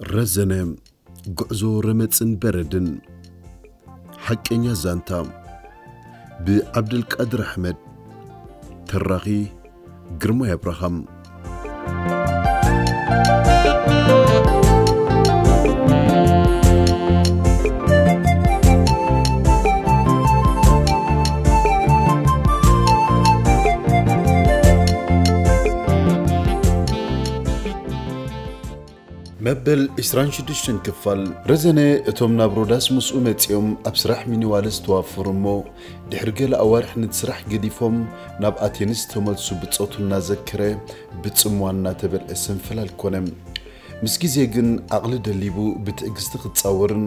ረዘነ፣ ጉዕዞ ረመጽን በረድን። ሓቀኛ ዛንታ፣ ብዓብደልቃድር ኣሕመድ። ተራኺ፣ ግርማይ ኣብርሃም። መበል ዕስራን ሽዱሽተን ክፋል። ረዘነ፣ እቶም ናብ ሮዳስ ምስኡ መጺኦም ኣብ ስራሕ ሚኒዋል ዝተዋፈሩ እሞ ድሕሪ ገለ ኣዋርሕ ነቲ ስራሕ ገዲፎም ናብ ኣቴንስ ዝተመልሱ ብጾቱ እናዘከረ ብጽምዋ እናተበልዐ ሰንፈላል ኮነ። ምስ ግዜ ግን ዓቕሊ ደሊቡ ብትዕግስቲ ክጻወርን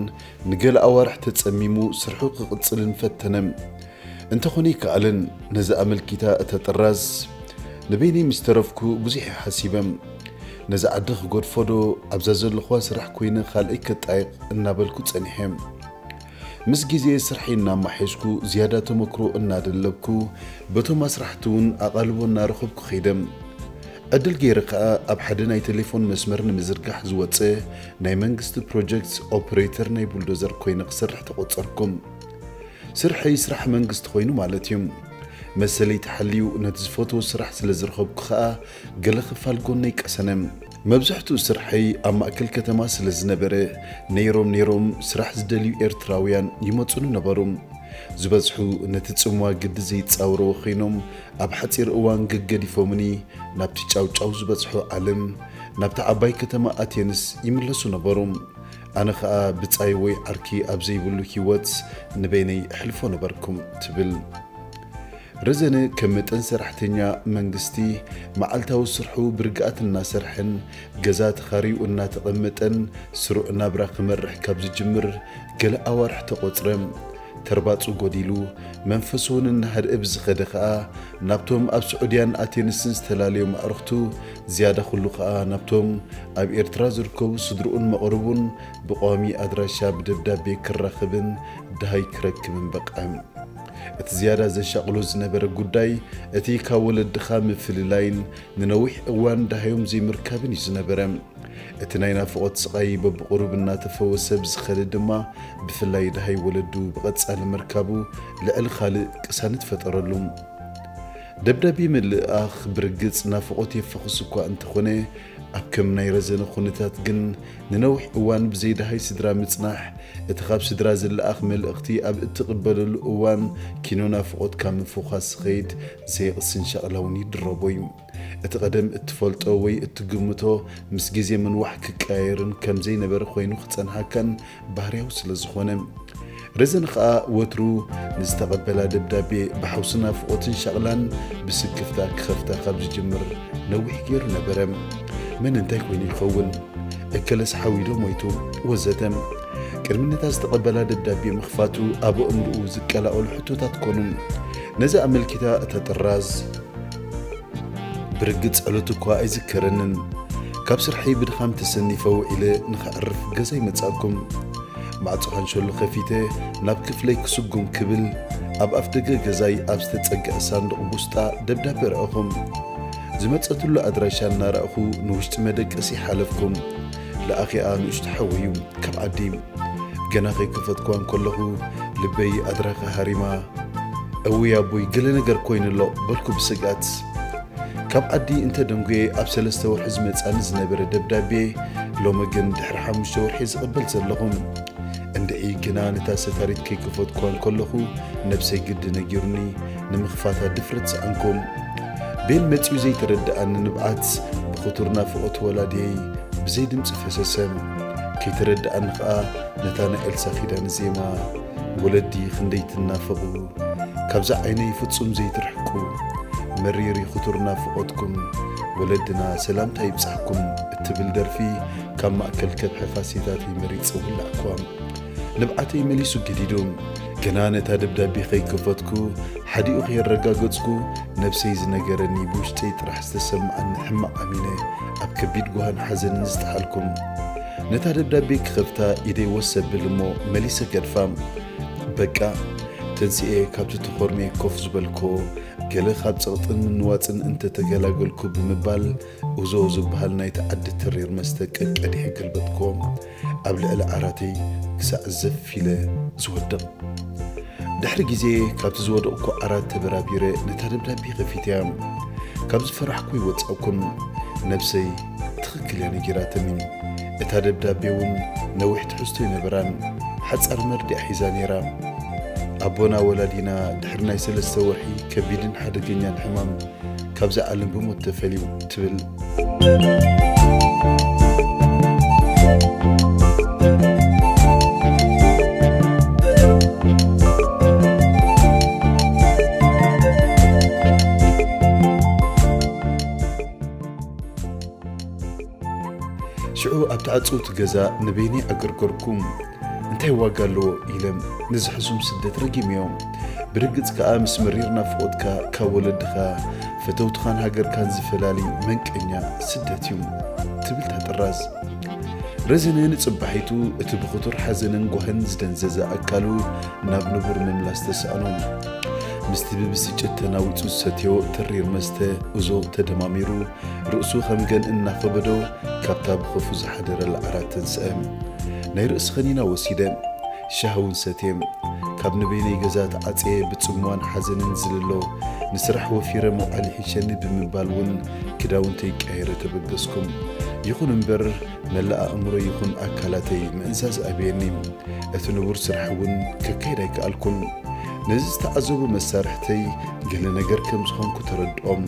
ንገለ ኣዋርሕ ተጸሚሙ ስርሑ ክቕጽልን ፈተነ። እንተኾነ ይከኣልን፣ ነዚ ኣመልኪታ እታ ጥራዝ ንበይነይ ምስ ተረፍኩ ብዙሕ እየ ሓሲበ። ነዚ ዓዲ ክገድፎ ዶ ኣብዛ ዘለኹዋ ስራሕ ኮይነ ካልኣይ ከጣይቕ እናበልኩ ጸኒሐ። ምስ ግዜ ስርሐይ እናማሓየሽኩ ዝያዳ ተመክሮ እናደለብኩ በቶም ኣስራሕቲ እውን ኣቓልቦ እናረኸብኩ ከይደ። ዕድል ገይረ ከኣ ኣብ ሓደ ናይ ቴሌፎን መስመር ንምዝርጋሕ ዝወጸ ናይ መንግስቲ ፕሮጀክት ኦፕሬተር ናይ ቡልዶዘር ኮይነ ክሰርሕ ተቖጸርኩ። ስርሐይ ስራሕ መንግስቲ ኮይኑ ማለት እዩ። መሰለይ ተሓልዩ ነቲ ዝፈትዎ ስራሕ ስለ ዝረኸብኩ ኸኣ ገለ ክፋል ጎነይ ቀሰነ። መብዛሕትኡ ስርሐይ ኣብ ማእከል ከተማ ስለ ዝነበረ ነይሮም ነይሮም ስራሕ ዝደልዩ ኤርትራውያን ይመጹኒ ነበሩ። ዝበዝሑ ነቲ ጽምዋ ግዲ ዘይጻወርዎ ኮይኖም ኣብ ሓጺር እዋን ገገዲፎምኒ ናብቲ ጫውጫው ዝበጽሖ ዓለም ናብታ ዓባይ ከተማ ኣቴንስ ይምለሱ ነበሩ። ኣነ ኸኣ ብጻይ ወይ ዓርኪ ኣብ ዘይብሉ ህይወት ንበይነይ እሕልፎ ነበርኩም ትብል። ረዘነ ከም መጠን ሰራሕተኛ መንግስቲ መዓልታዊ ስርሑ ብርግኣት እናሰርሐን ገዛ ተኻርዩ እናተቐመጠን ስሩዕ ናብራ ክመርሕ ካብ ዝጅምር ገለ ኣዋርሕ ተቖጽረ። ተርባጹ ጎዲሉ መንፈሱ እውን እናሃድእ ብዝኸደ ኸኣ ናብቶም ኣብ ስዑድያን ኣቴንስን ዝተፈላለዩ ማዕርኽቱ ዝያዳ ኩሉ ኸኣ ናብቶም ኣብ ኤርትራ ዝርከቡ ስድርኡን መቕርቡን ብቋሚ ኣድራሻ ብደብዳቤ ክራኸብን ደሃይ ክረክብን በቕዐ። እቲ ዝያዳ ዘሻቕሎ ዝነበረ ጉዳይ እቲ ካብ ወለድኻ ምፍልላይን ንነዊሕ እዋን ደሃዮም ዘይምርካብን እዩ ዝነበረ። እቲ ናይ ናፍቖት ስቓይ በብቑሩብ እናተፈወሰ ብዝኸደ ድማ ብፍላይ ደሃይ ወለዱ ብቐጻሊ ምርካቡ ልዕሊ ካልእ ቅሳነት ፈጠረሉ። ደብዳቤ ምልእኣኽ ብርግጽ ናፍቖት የፋኹስ እኳ እንተኾነ ኣብ ከም ናይ ረዘነ ኩነታት ግን ንነዊሕ እዋን ብዘይ ደሃይ ስድራ ምጽናሕ፣ እቲ ካብ ስድራ ዝለኣኽ መልእኽቲ ኣብ እትቕበለሉ እዋን ኪኖ ናፍቖትካ ምፍዃስ ዝኸይድ ዘይቕስን ሻቕላውን ይድረቦ እዩ። እቲ ቀደም እትፈልጦ ወይ እትግምቶ ምስ ግዜ ምንዋሕ ክቀያየርን ከም ዘይነበረ ኮይኑ ክጸንሓካን ባህርያዊ ስለ ዝኾነ። ረዘን ኸኣ ወትሩ ንዝተቐበላ ደብዳቤ ብሓውሲ ናፍቖትን ሻቕላን ብስክፍታ ክኸፍታ ካብ ዝጅምር ነዊሕ ገይሩ ነበረ። መን እንታይ ኮይኑ ይኸውን? እከለስ ሓዊዶ ሞይቱ ወዘተ። ቅድሚ ነታ ዝተቐበላ ደብዳቤ ምኽፋቱ ኣብ ኣእምሮኡ ዝቀላቐሉ ሕቶታት ኮኑ። ነዚ ኣመልኪታ እታ ጥራዝ ብርግጽ ዕለቱ እኳ ኣይዝከረንን። ካብ ስርሐይ ብድኻም ተሰኒፈ ውዒለ ንኸዕርፍ ገዛይ መጻእኩም። ማዕጾ ካንሸሎ ከፊተ ናብ ክፍለይ ክስጉም ክብል ኣብ ኣፍደገ ገዛይ ኣብ ዝተጸግዐ ሳንዱቕ ቡስጣ ደብዳቤ ረኣኹም። ዝመጸትሉ ኣድራሻ እናረኣኹ ንውሽጢ መደቀሲ ሓለፍኩም። ለኣኺኣ ንእሽቶ ሓወዩ ካብ ዓዲ። ገና ከይከፈትኳ እንከለኹ ልበይ ኣድራኻ ሃሪማ፣ "እውይ ኣቦይ፣ ገለ ነገር ኮይኑ ኣሎ" በልኩ ብስግኣት። ካብ ዓዲ እንተ ደንጉየ ኣብ ሰለስተ ወርሒ ዝመጻኒ ዝነበረ ደብዳቤ ሎሚ ግን ድሕሪ ሓሙሽተ ወርሒ ዝቕበል ዘለኹ። እንድዒ ግና ነታ ሰታሪት ከይከፈትኳ እንከለኹ ነብሰይ ግዲ ነጊሩኒ ንምኽፋታ ድፍረት ሰኣንኩም። ቤን መጺኡ ዘይተረድኣኒ ንብዓት ብኽቱር ናፍቖት ወላድየይ ብዘይ ድምጺ ፈሰሰ። ከይተረድኣኒ ኸኣ ነታ ናይ ኤልሳ ኪዳነ ዜማ ወለዲ ክንደይ ትናፈቑ፣ ካብዛ ዓይነይ ፍጹም ዘይትርሕቁ፣ መሪር እዩ ክቱር ናፍቖትኩም፣ ወለድና ሰላምታ ይብጻሕኩም እትብል ደርፊ ካብ ማእከል ከብሒ ካሴታተይ መሪጸ ውላዕኳ። ንብዓተይ መሊሱ ገዲዱ። ገና ነታ ደብዳቤ ከይከፈትኩ፣ ሓዲኡ ከየረጋገጽኩ፣ ነብሰይ ዝነገረኒ ብውሽጠይ ጥራሕ ዝተሰምዓኒ ሕማቕ ኣሚነ ኣብ ከቢድ ጓህን ሓዘንን ዝተሓልኩም። ነታ ደብዳቤ ክኸፍታ ኢደይ ወስ ኣብል እሞ መሊሰ ገድፋ። በቃ፣ ተንሲኤ ካብቲ ተኾርምየ ኮፍ ዝበልኮ፣ ገለ ካብ ጸቕጥን ምንዋጽን እንተተገላገልኩ ብምባል፣ ኡዞ ዝበሃል ናይቲ ዓዲ ተሪር መስተ ቀቀዲሐ ገልበጥክዎ። ኣብ ልዕሊ ዓራተይ ክሳዕ ዘፍ ኢለ ዝወድቕ። ድሕሪ ግዜ ካብቲ ዝወደቕኩ ዓራት ተበራቢረ ነታ ደብዳቤ ከፊተያ። ካብ ዝፈራሕኩ ይወጻእኩን። ነብሰይ ትኽክል እያ ነጊራትኒ። እታ ደብዳቤ እውን ነዊሕ ትሕዝቶ ኣይነበራን፣ ሓጻር መርድእ ሒዛ ነይራ። ኣቦና ወላዲና ድሕሪ ናይ ሰለስተ ወርሒ ከቢድን ሓደገኛን ሕማም ካብዛ ዓለም ብሞት ተፈልዩ ትብል። ሽዑ ኣብቲ ዕጽውቲ ገዛ ንበይነይ ኣገርገርኩ። እንታይ ዋጋ ኣለዎ ኢለ ነዚ ሕሱም ስደት ረጊመዮ። ብርግጽ ከኣ ምስ መሪር ናፍቖትካ ካብ ወለድኻ ፈተውትኻን ሃገርካን ዝፈላሊ መንቀኛ ስደት እዩ ትብል እታ ጥራዝ። ረዘነ ንጽባሒቱ እቲ ብኽቱር ሓዘንን ጓህን ዝደንዘዘ ኣካሉ ናብ ንቡር ምምላስ ተሳእኖ። ምስቲ ብብስጭት ተናዊጹ ዝሰትዮ ተሪር መስተ ኡዞ ተደማሚሩ ርእሱ ከም ገል እናኸበዶ ካብታ ብኸፉ ዝሓደረላ ዓራት ተንስአ። ናይ ርእሲ ኸኒና ወሲደ። ሻሂ እውን ሰትየ። ካብ ንበይነይ ገዛ ተዓጽየ ብጽምዋን ሓዘንን ዝልሎ ንስራሕ ወፊረ መውዓሊ ይሕሸኒ ብምባል እውን ክዳውንተይ ቀይረ ተበገስኩ። ይኹን እምበር መላእ ኣእምሮ ይኹን ኣካላተይ ምእዛዝ ኣብየኒ። እቲ ንቡር ስራሕ እውን ከካይድ ኣይከኣልኩን። ነዚ ዝተዓዘቡ መሳርሕተይ ገለ ነገር ከም ዝኾንኩ ተረድኦም።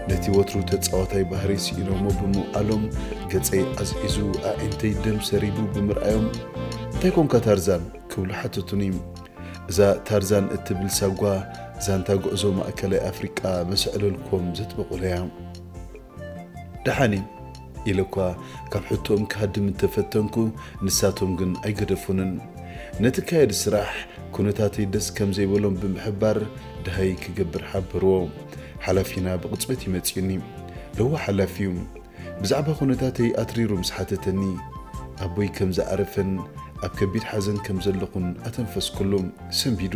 ነቲ ወትሩ ተጻዋታይ ባህሪ ስኢኖሞ ብምውዓሎም ገጸይ ዓዝዒዙ ኣዒንተይ ደም ሰሪቡ ብምርኣዮም፣ "እንታይ ኮንካ ታርዛን?" ክብሉ ሓተቱኒ። እዛ ታርዛን እትብል ሳጓ ዛንታ ጉዕዞ ማእከላይ ኣፍሪቃ መሰዕለልኮም ዘጥበቑለያ። ደሓኒ ኢለ እኳ ካብ ሕቶኦም ክሃድም እንተፈተንኩ፣ ንሳቶም ግን ኣይገደፉንን። ነቲ ካየዲ ስራሕ ኩነታተይ ደስ ከም ዘይበሎም ብምሕባር ደሃይ ክገብር ሓበርዎ። ሓላፊና ብቕጽበት ይመጽኡኒ። ለዋህ ሓላፊ እዩ። ብዛዕባ ኩነታተይ ኣትሪሩ ምስ ሓተተኒ፣ ኣቦይ ከም ዝኣረፈን ኣብ ከቢድ ሓዘን ከም ዘለኹን ኣተንፈስኩሉ። ሰንቢዱ።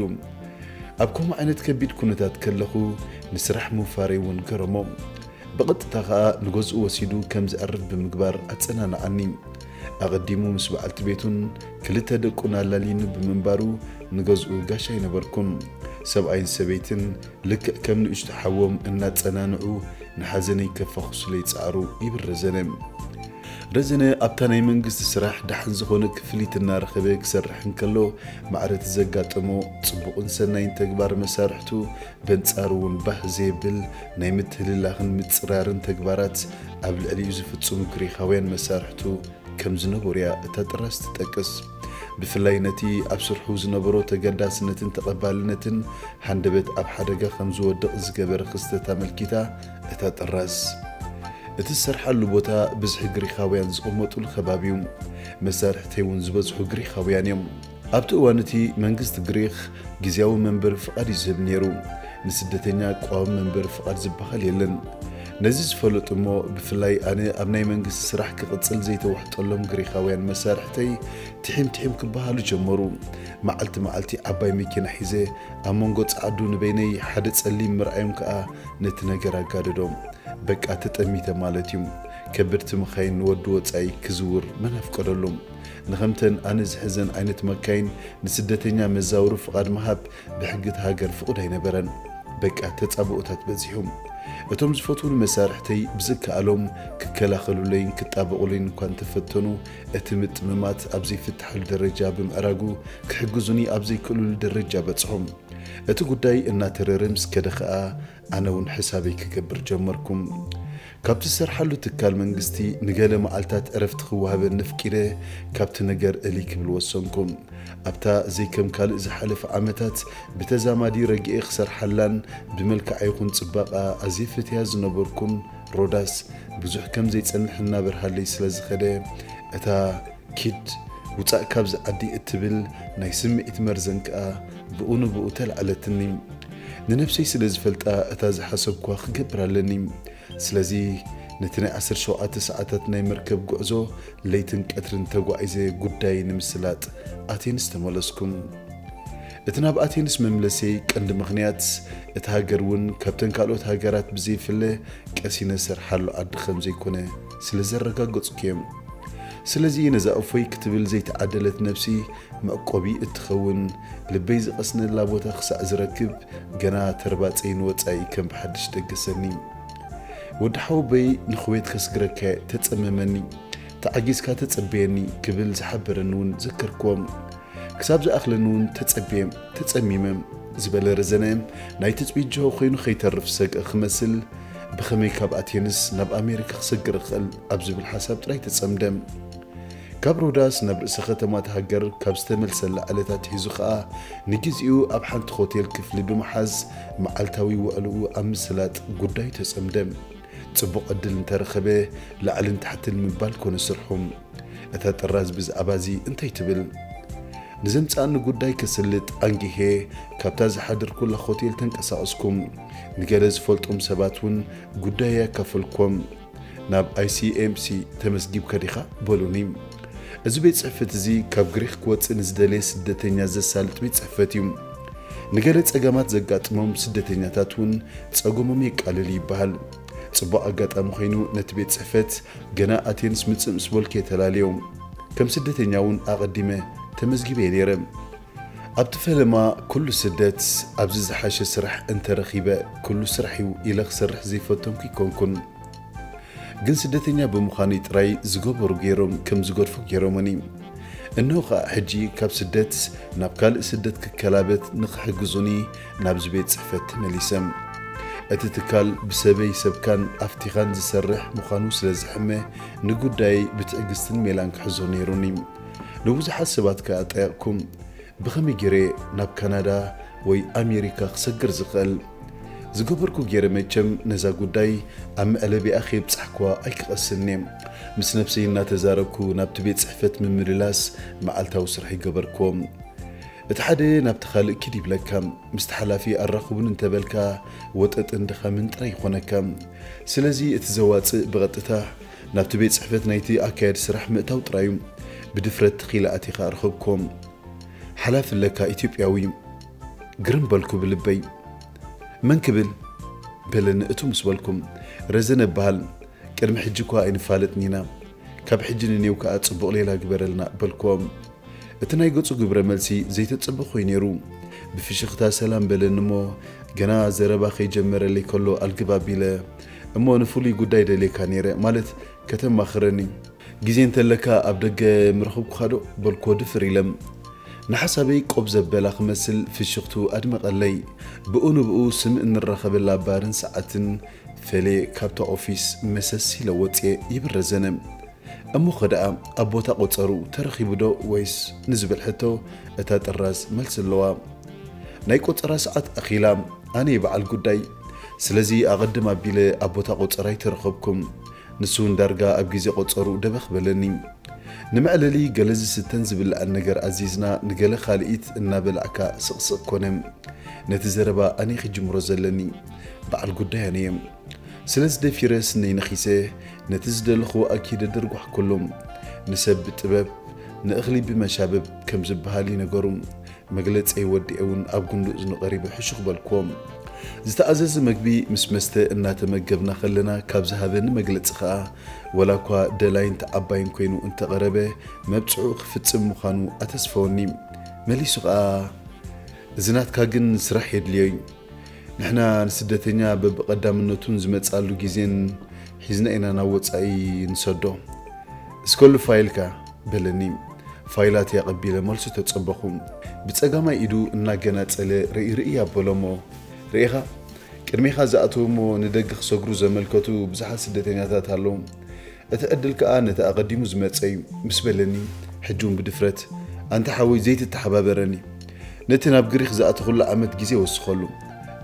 ኣብ ከምኡ ዓይነት ከቢድ ኩነታት ከለኹ ንስራሕ ምውፋረይ እውን ገረሞ። ብቐጥታ ኸኣ ንገዝኡ ወሲዱ ከም ዘዕርፍ ብምግባር ኣጸናንዓኒ። ኣቐዲሙ ምስ በዓልቲ ቤቱን ክልተ ደቁን ኣላልዩኒ ብምንባሩ ንገዝኡ ጋሻ ኣይነበርኩን። ሰብኣይን ሰበይትን ልክዕ ከም ንእሽቶ ሓዎም እናጸናንዑ ንሓዘነይ ከፋኹሱለይ ጸዓሩ ይብል ረዘነ። ረዘነ ኣብታ ናይ መንግስቲ ስራሕ ደሓን ዝኾነ ክፍሊት እናረኸበ ክሰርሕ እንከሎ ማዕረ እቲ ዘጋጠሞ ጽቡቕን ሰናይን ተግባር መሳርሕቱ በንጻሩ እውን ባህ ዘየብል ናይ ምትህልላኽን ምጽራርን ተግባራት ኣብ ልዕሊኡ ዝፍጽሙ ግሪኻውያን መሳርሕቱ ከም ዝነበሩ እያ እታ ጥራዝ ትጠቅስ። ብፍላይ ነቲ ኣብ ስርሑ ዝነበሮ ተገዳስነትን ተቐባልነትን ሃንደበት ኣብ ሓደጋ ከም ዝወድቕ ዝገበረ ክስተት ኣመልኪታ እታ ጥራዝ፣ እቲ ዝሰርሓሉ ቦታ ብዝሒ ግሪኻውያን ዝቕመጡሉ ከባቢ እዩ። መሳርሕተይ እውን ዝበዝሑ ግሪኻውያን እዮም። ኣብቲ እዋን እቲ መንግስቲ ግሪኽ ግዝያዊ መንበሪ ፍቓድ እዩ ዝህብ ነይሩ። ንስደተኛ ቋሚ መንበሪ ፍቓድ ዝበሃል የለን። ነዚ ዝፈለጡ እሞ ብፍላይ ኣነ ኣብ ናይ መንግስቲ ስራሕ ክቕጽል ዘይተዋሕጠሎም ግሪኻውያን መሳርሕተይ ትሒም ትሒም ክበሃሉ ጀመሩ። መዓልቲ መዓልቲ ዓባይ መኪና ሒዘ ኣብ መንጎ ጻዕዱ ንበይነይ ሓደ ጸሊም ምርኣዮም ከኣ ነቲ ነገር ኣጋደዶ። በቃ ተጠሚተ ማለት እዩ። ከበድቲ መኻይን ንወዲ ወጻኢ ክዝውር መን ኣፍቀደሉ? ንኸምተን ኣነ ዝሕዘን ዓይነት መካይን ንስደተኛ መዛወሪ ፍቓድ ምሃብ ብሕጊ እታ ሃገር ፍቑድ ኣይነበረን። በቃ ተጻብኦታት በዚሑ። እቶም ዝፈትዉኒ መሳርሕተይ ብዝከኣሎም ክከላኸሉለይን ክጣበቑለይን እኳ እንተፈተኑ፣ እቲ ምጥምማት ኣብ ዘይፍትሓሉ ደረጃ ብምዕራጉ ክሕግዙኒ ኣብ ዘይክእሉሉ ደረጃ በጽሑ። እቲ ጉዳይ እናተረረ ምስ ከደ ኸኣ ኣነ እውን ሕሳበይ ክገብር ጀመርኩ። ካብቲ ዝሰርሓሉ ትካል መንግስቲ ንገለ መዓልታት ዕረፍቲ ክወሃበኒ ኣፍቂደ ካብቲ ነገር እልይ ክብል ወሰንኩ። ኣብታ ዘይከም ካልእ ዝሓለፈ ዓመታት ብተዛማዲ ረጊኤ ክሰርሓላን ብመልክዓ ይኹን ጽባቐኣ ኣዝየ ፈትያ ዝነበርኩን ሮዳስ ብዙሕ ከም ዘይጸንሕ እናበርሃለይ ስለ ዝኸደ፣ እታ ኪድ ውጻእ ካብዚ ዓዲ እትብል ናይ ስምዒት መርዘን ከኣ ብኡ ንብኡ ተላዕለትኒ። ንነብሰይ ስለ ዝፈልጣ እታ ዝሓሰብኳ ክገብር ኣለኒ። ስለዚ ነቲ ናይ ዓሰርተ ሸውዓተ ሰዓታት ናይ መርከብ ጉዕዞ ለይትን ቀትርን ተጓዒዘ ጉዳይ ንምስላጥ ኣቴንስ ተመለስኩ። እቲ ናብ ኣቴንስ መምለሰይ ቀንዲ ምኽንያት፣ እታ ሃገር እውን ካብተን ካልኦት ሃገራት ብዘይፍለ ቀሲነ ዝሰርሓሉ ዓዲ ከም ዘይኮነ ስለ ዘረጋገጽኩ እዮም። ስለዚ ነዛ እፎይ ክትብል ዘይተዓደለት ነብሲ መዕቆቢ እትኸውን፣ ልበይ ዝቐስነላ ቦታ ክሳዕ ዝረክብ፣ ገና ተርባጸይ ንወጻኢ ከም ብሓድሽ ደገሰኒ። ወዲ ሓወቦይ ንኹዌት ከስግረካ ተጸመመኒ፣ ተዓጊስካ ተጸበየኒ ክብል ዝሓበረኒ እውን ዘከርክዎም። ክሳብ ዝኣኽለኒ እውን ተጸብየ፣ ተጸሚመ ዝበለ ረዘነ፣ ናይ ትጽቢት ጅሆ ኮይኑ ከይተርፍ ዝሰግአ ክመስል፣ ብኸመይ ካብ ኣቴንስ ናብ ኣሜሪካ ክሰግር እኽእል ኣብ ዝብል ሓሳብ ጥራይ ተጸምደ። ካብ ሮዳስ ናብ ርእሰ ከተማ እታ ሃገር ካብ ዝተመልሰላ ዕለት ኣትሒዙ ኸኣ፣ ንግዜኡ ኣብ ሓንቲ ሆቴል ክፍሊ ብምሓዝ፣ መዓልታዊ ውዕልኡ ኣብ ምስላጥ ጉዳዩ ተጸምደ። ጽቡቕ ዕድል እንተረኸበ፣ ላዕልን ታሕትን ምባል ኮነ ስርሑ። እታ ጥራዝ ብዛዕባ እዚ እንታይ ትብል? ንዘምጽኣኒ ጉዳይ ከስልጥ ኣንጊሄ፣ ካብታ ዝሓደርኩላ ሆቴል ተንቀሳቐስኩ። ንገለ ዝፈልጦም ሰባት እውን ጉዳይ ኣካፈልኮም። ናብ ኣይ ሲ ኤም ሲ ተመዝጊብካ ዲኻ? በሉኒ። እዚ ቤት ጽሕፈት እዚ ካብ ግሪኽ ክወጽእ ንዝደለየ ስደተኛ ዘሳልጥ ቤት ጽሕፈት እዩ። ንገለ ጸገማት ዘጋጥሞም ስደተኛታት እውን ጸገሞም የቃልል ይበሃል። ጽቡቕ ኣጋጣሚ ኮይኑ ነቲ ቤት ጽሕፈት ገና ኣቴንስ ምጽእ ምስ በልኩ እየ ተላልዮ። ከም ስደተኛ እውን ኣቐዲመ ተመዝጊበ እየ ነይረ። ኣብቲ ፈለማ ኩሉ ስደት ኣብዚ ዝሓሸ ስራሕ እንተረኺበ ኩሉ ስራሕ እዩ ኢለ ክሰርሕ ዘይፈተንኩ ይኮንኩን። ግን ስደተኛ ብምዃነይ ጥራይ ዝገበሩ ገይሮም ከም ዝገድፎ ገይሮምኒ። እነሆ ኸኣ ሕጂ ካብ ስደት ናብ ካልእ ስደት ክከላበት ንኽሕግዙኒ ናብዚ ቤት ጽሕፈት ተመሊሰ። እቲ ትካል ብሰበይ ሰብካን ኣፍቲኻን ዝሰርሕ ምዃኑ ስለ ዝሕመ ንጉዳይ ብትዕግስትን ሜላን ክሕዞ ነይሩኒ። ንብዙሓት ሰባት ከኣ ጠየቕኩም። ብኸመይ ገይረ ናብ ካናዳ ወይ ኣሜሪካ ክሰግር ዝኽእል? ዝገበርኩ ገይረ መቸም ነዛ ጉዳይ ኣብ መዕለቢኣ ከየብጻሕኩዋ ኣይክቐስን'የ። ምስ ነብሰይ እናተዛረብኩ ናብቲ ቤት ጽሕፈት ምምልላስ መዓልታዊ ስራሕ ይገበርክዎ። እቲ ሓደ ናብቲ ካልእ ኪድ ይብለካ። ምስቲ ሓላፊ ኣራኽቡን እንተበልካ ወጠጥን ድኻምን ጥራይ ይኾነካ። ስለዚ እቲ ዘዋጽእ ብቐጥታ ናብቲ ቤት ጽሕፈት ናይቲ ኣካያዲ ስራሕ ምእታው ጥራይ እዩ። ብድፍረት ተኺለ ኣቲኻ ኣረኸብክዎም። ሓላፊ ኣለካ ኢትዮጵያዊ። ግርም በልኩ ብልበይ። መን ክብል? በለኒ እቱ ምስ በልኩም። ረዘነ እበሃል። ቅድሚ ሕጂ እኳ ኣይንፋለጥን ኢና። ካብ ሕጂ ንኔው ከኣ ጽቡቕ ሌላ ግበረልና በልክዎም። እቲ ናይ ገጹ ግብረ መልሲ ዘይተጸበ ኮይኑ ነይሩ። ብፍሽኽታ ሰላም በለኒ እሞ ገና ዘረባ ከይጀመረለይ ከሎ ኣልግብ ኣቢለ፣ እሞ ንፍሉይ ጉዳይ ደልየካ ነይረ፣ ማለት ከተማኽረኒ። ግዜ እንተለካ ኣብ ደገ ምረኸብኩኻ ዶ? በልክዎ ድፍር ኢለ። ንሓሳበይ ቆብ ዘበላ ክመስል ፍሽኽቱ ኣድመቐለይ። ብኡ ንብኡ ስም እንራኸበላ ባርን ሰዓትን ፈልየ ካብታ ኦፊስ መሰስ ኢለ ወጽየ ይብል ረዘነ። እሞ ኸደኣ ኣብ ቦታ ቆጸሩ ተረኺቡ ዶ ወይስ ንዝብል ሕቶ እታ ጥራዝ መልሲ ኣለዋ። ናይ ቆጸራ ሰዓት ኣኺላ፣ ኣነ እየ በዓል ጉዳይ። ስለዚ ኣቐድም ኣቢለ ኣብ ቦታ ቆጸራ ኣይተረኸብኩም። ንሱ እውን ዳርጋ ኣብ ግዜ ቆጸሩ ደበኽ በለኒ። ንመዕለሊ ገለ ዝስተን ዝብላዕን ነገር ኣዚዝና ንገለ ካልኢት እናበላዕካ ስቕስቕ ኮነ። ነቲ ዘረባ ኣነ ክጅምሮ ዘለኒ፣ በዓል ጉዳይ ኣነ እየ። ስለዚ ደፊረ ስነይ ነኺሰ ነቲ ዝደለኽዎ ኣኪደ ደርጓሕኩሉ። ንሰብ ብጥበብ ንእኽሊ ብመሻበብ ከም ዝበሃል እዩ ነገሩ። መግለጸይ ወዲኤ እውን ኣብ ጉንዲ እዝኑ ቀሪበ ሕሹኽ በልክዎ። ዝተኣዘዘ መግቢ ምስ መስተ እናተመገብና ከለና ካብ ዝሃበኒ መግለጺ ከኣ፣ ወላ እኳ ደላይን ተዓባይን ኮይኑ እንተቐረበ፣ መብጽዑ ክፍጽም ምዃኑ ኣተስፈወኒ። መሊሱ ከኣ፣ እዚ ናትካ ግን ስራሕ የድልዮ እዩ። ንሕና ንስደተኛ በብቐዳምነቱን ዝመጽኣሉ ግዜን ሒዝና ኢና ናብ ወጻኢ ንሰዶ። እስከሉ ፋይልካ በለኒ። ፋይላት ኣቐቢለ መልሱ ተጸበኹ። ብጸጋማይ ኢዱ እናገናጸለ ርእይ ርእይ ኣበሎ እሞ፣ ርኢኻ፣ ቅድሜኻ ዝኣተዉ እሞ ንደገ ክሰግሩ ዘመልከቱ ብዙሓት ስደተኛታት ኣለዉ። እቲ ዕድል ከኣ ነቲ ኣቐዲሙ ዝመጸ እዩ ምስ በለኒ፣ ሕጂ እውን ብድፍረት፣ ኣንታ ሓወይ ዘይትተሓባበረኒ። ነቲ ናብ ግሪኽ ዝኣተኹሉ ዓመት ግዜ ወስኸሉ።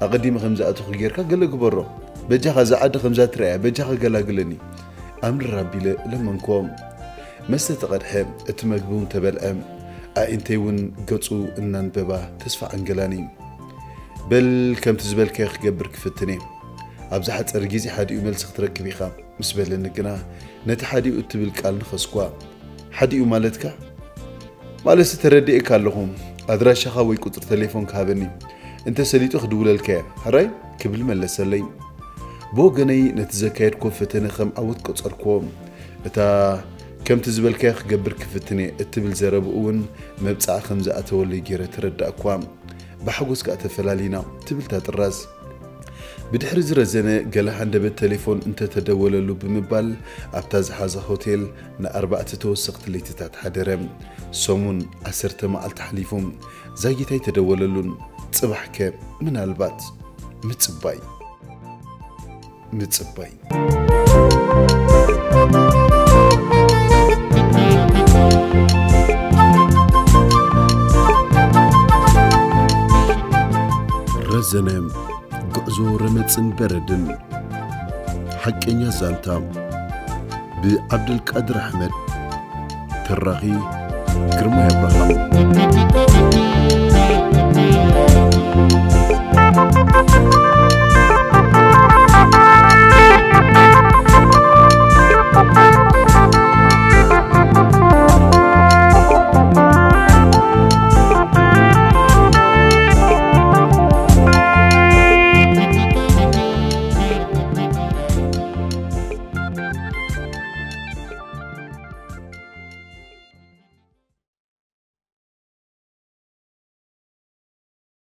ኣቐዲመ ከም ዝኣተኹ ጌርካ ገለ ግበሮ። በጃኻ እዛ ዓዲ ከምዛ ትረኣያ፣ በጃኻ ገላግለኒ። ኣምርር ኣቢለ ለመንክዎ። መስተ ተቐድሐ፣ እቲ መግቢ እውን ተበልዐ። ኣዒንተይ እውን ገጹ እናንበባ ተስፋ ዓንገላኒ። በል ከምቲ ዝበልካዮ ክገብር ክፍትን እየ። ኣብ ዝሓጸረ ግዜ ሓዲኡ መልሲ ክትረክብ ኢኻ ምስ በለኒ ግና ነቲ ሓዲኡ እትብል ቃል ነኸስኳ። ሓዲኡ ማለትካ? ማለትሲ ተረዲኤካ ኣለኹ። ኣድራሻኻ ወይ ቁጽሪ ተሌፎን ክሃበኒ፣ እንተ ሰሊጡ ክድውለልካ እየ፣ ሕራይ ክብል መለሰለይ። ብወገነይ ነቲ ዘካየድኮ ፈተነ ከም ዓወት ቆጸርክዎ። እታ ከምቲ ዝበልካዮ ክገብር ክፍትን እየ እትብል ዘረብኡ እውን መብጽዓ ከም ዝኣተወለይ ገይረ ተረዳእኳ። ብሓጎስ ከኣ ተፈላሊና ትብል እታ ጥራዝ። ብድሕሪ ዝረዘነ ገለ ሃንደበት ተሌፎን እንተተደወለሉ ብምባል ኣብታ ዝሓዛ ሆቴል ንኣርባዕተ ተወሰኽቲ ለይትታት ሓደረ። ሰሙን ዓሰርተ መዓልቲ ሓሊፉ። ዛጊት ኣይተደወለሉን። ጽባሕከ ምናልባት ምጽባይ። ምጽባይ። ረዘነ። ጉዕዞ ረመጽን በረድን። ሓቀኛ ዛንታ። ብዓብደልቃድር ኣሕመድ። ተራኺ ግርማይ ኣብርሃም።